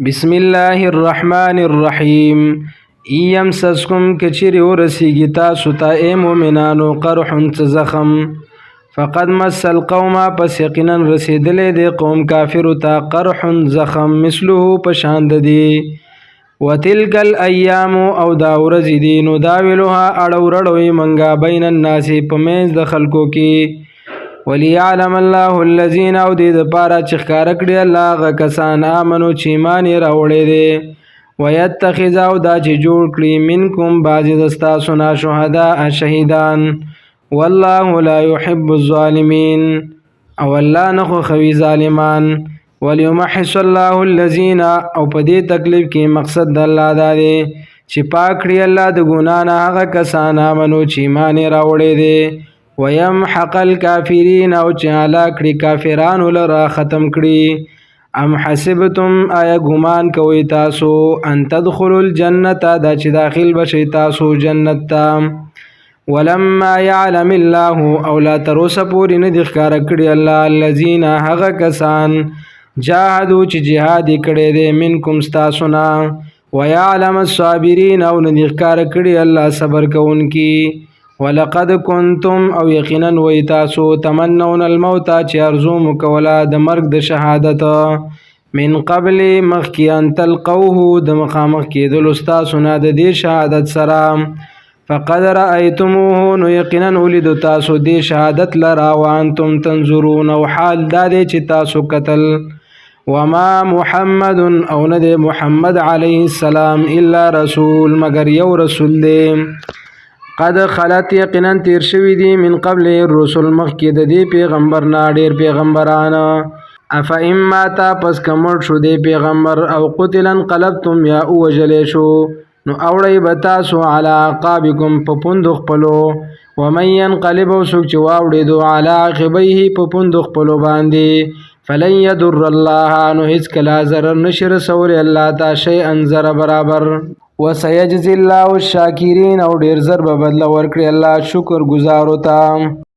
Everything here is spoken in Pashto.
بسم الله الرحمن الرحیم. یمسسکم، کچری ورسیږي تاسو ته ای مؤمنانو، قرح، څه زخم، فقد مس القوم، پس یقینا رسیدلې دی قوم کافر ته، قرح، زخم، مثله، پشان د دی. وتلک الایام، او دا ورځې دي، نو داولها، اړو رړوي منګه، بین الناس، په منځ د خلکو کې. وليعلم الله الذين، او دې د پاره چې ښکاره کړي الله هغه کسان، امنو، چې ایمان یې راوړی دی، ويتخذ، او دا چې جوړ کړي، منکم، بعضې د ستاسو نه، شهداء، شهیدان. والله لا يحب الظالمین، او الله نه خوښوي ظالمان. وليمحص الله الذين، او په دې تکلیف کې مقصد د الله دا دی چې پاک کړي الله د ګنا نه هغه کسان، امنو، چې ایمان یې راوړی دی، ويمحق الكافرین، او چې هلاک کړي کافرانو لره، ختم کړي. ام حسبتم، آیا ګمان کوئ تاسو، ان تدخلوا الجنة، دا چې داخل بشئ تاسو جنت ته، ولما يعلم الله، او لا تر اوسه پورې نه دي ښکاره کړي الله، الذین، هغه کسان، جاهدو، چې جهاد یې کړی دی، منکم، ستاسو نه، ويعلم الصابرین، او نه دي ښکاره کړي الله صبر کوونکي. ولقد کنتم، او یقینا وی تاسو، تمنون الموت، چې ارزو مو کوله د مرګ د شهادت، من قبل، مخکې، ان تلقوه، د مخامخ کېدلو ستاسو نه د دې شهادت سره. فقد رأيتموه، نو یقینا ولید تاسو دې شهادت لرا، وانتم تنظرون، او حال دا دی چې تاسو قتل. وما محمد، او نه دی محمد علیه السلام، الا رسول، مگر یو رسول دی. قد خلت، یقینا تیر شوی دی، من قبل الرسل، مخکې د دې پیغمبر نه ډیر پیغمبران. افإن مات، پس که مړ شو دی پیغمبر، او قتل، انقلبتم، یا ووژلی شو، نو اوړئ به تاسو، علی اعقابکم، په پوندو خپلو. ومن ينقلب، او څوک چې واوړېدو، علی عقبیه، په پوندو خپلو باندې، فلن يضر الله، نو هیڅکله ضرر نشي رسولی الله ته، شیئا، ذره برابر. وسيجزي الله الشاکرین، او ډیر زر به بدله ورکړي الله شکر ګزارو ته.